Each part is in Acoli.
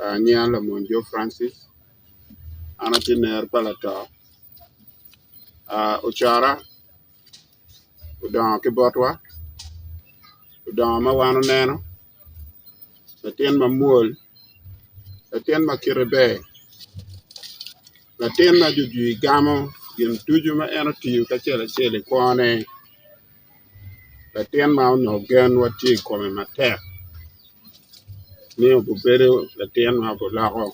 Nyinga Lamony Joe Francis an atye ner pa lato ocora odongo ki botwa odongo ma wan oneno latin ma mwol latin ma kite ber latin ma jujwi gamo gin ducu ma en otiyo ki acel acel i kwone. Latin ma onongo genwa tye i kome matek ni obibedo latin ma obiloko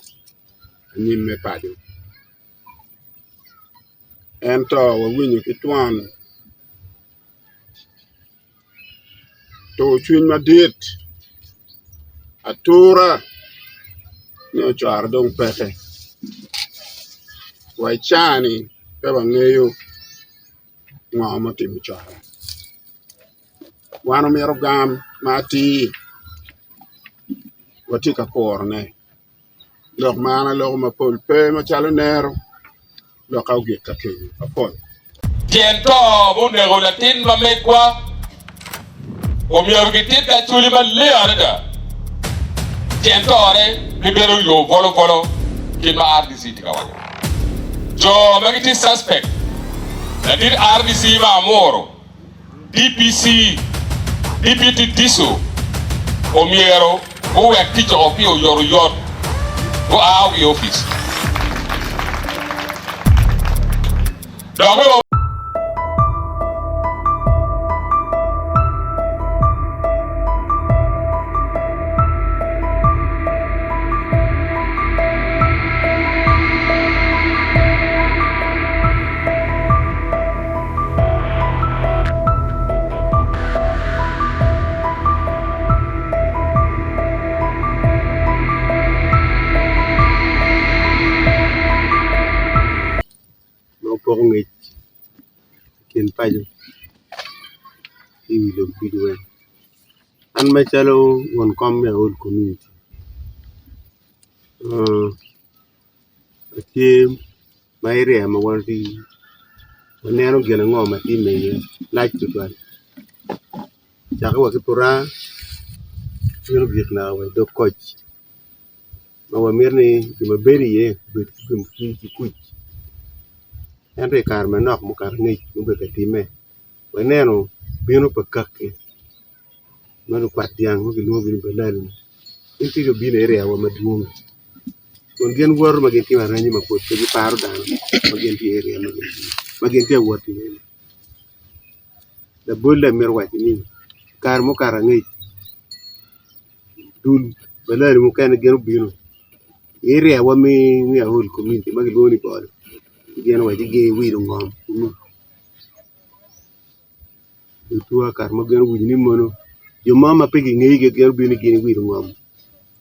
anyim me paco ento wawinyo ki twon tur cwiny madit atura ni ocware dong peke wa i caa-ni pe wangeyo. Ngo mutimo coro? Wan omito gam ma atir watye ka kurone lok ma an aloko mapol pe macalo nero lokka ogik ka kenyo apol. Tyen to muneko latin ma megwa omyero gitit ki Acholi maleng adada. Tyen tore pe bedo yo bolo bolo kit ma RDC tye ka waco. Jo ma gitye suspect, ladit RDC ma Amuru, DPC, Deputy DISO omyero guwek tic oko pi oyotoyot gua i opic. Dok bene. Ma opoko ngec i kin paco ki i wi lobo ducu weng an macalo won kom me aol komuniti atye ma iryemo ma waneno gin ango ma timme iye lac tutwal cake wa ki puranga bino gik naka wa i dog koc. Ma wamito ni jo ma bedo iye gubed ki yomcwiny ki kuc ento i kare manok mukato angec ma obedo ka timme waneno bino pa kaki ma lukwat dyang ma kilwongogi ni balali-ni gin tye ka bino i eriyawa madwong kun gin woto ma gitimo aranyi mapol pe giparo dano ma gin tye i eriya ma gin tye ka wot iye-ni labolle amito waco ni i kare mukato angec Dul balali mukene gin obino iryewa me aol komuniti ma kilwongo ni bolo gin owaco ni giwilo ngom kunu otwa kare mo gin owinyo ni mono jo mo ma pe gingeyogi gin obino ni gin giwilo ngom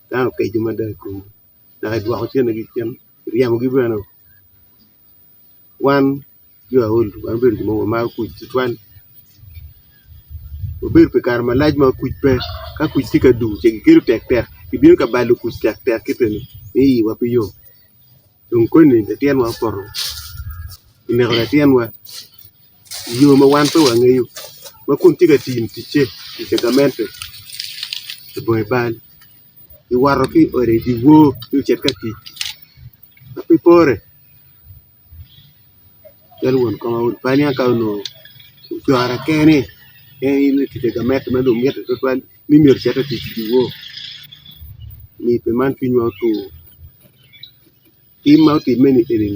dano okeco mada i komgi dok kidwoko cenegi cen kiryemogi bene wan Jo aol wan obedo jo ma wamaro kuc tutwal wabedo pi kare malac ma kuc pe ka kuc tye ka dugo ce gikelo tektek gibino ka balo kuc tektek kite-ni ni iwa pe yom dong koni latinwa opoto oneko latinwa i yo ma wan pe wangeyo ma kun tye ka tiyo ticce tic pa gamente labongo bal kiwoto ki i ode i dyewor ni ocit ka tic ma pe pore. Calo won kom aol pe aniang ka onongo ocwara kene en aye me tic pa gamente ma dong mitte tutwal ni myero ocit otic i dyewor nyo pi man cwinywa otur tim ma otimme ni eni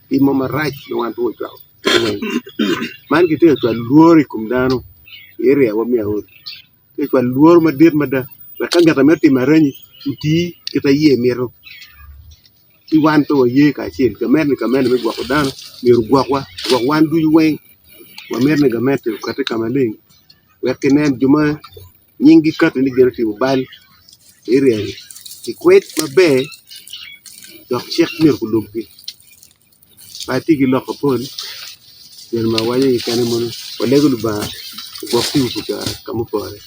tim mo marac ma wan pe wacwako man gitye ka cwalo lworo i kom dano i area wa me aol tye ka cwalo lworo madit mada wek ka ngat ma mito timo aranyi oti kit ma iye mito. Ci wan pe waye kacel gamente ni gamente me gwoko dano myero ogwokwa ogwok wan ducu weng wamito ni gamente okati ka maleng wek kinen jo ma nyinggi kati ni gin otimo bal i area ni kikwed maber dok cik myero gulubgi pe atye ki lok mapol gin ma awaco keken mono walego Lubanga ogwok tipo pa ka mupore.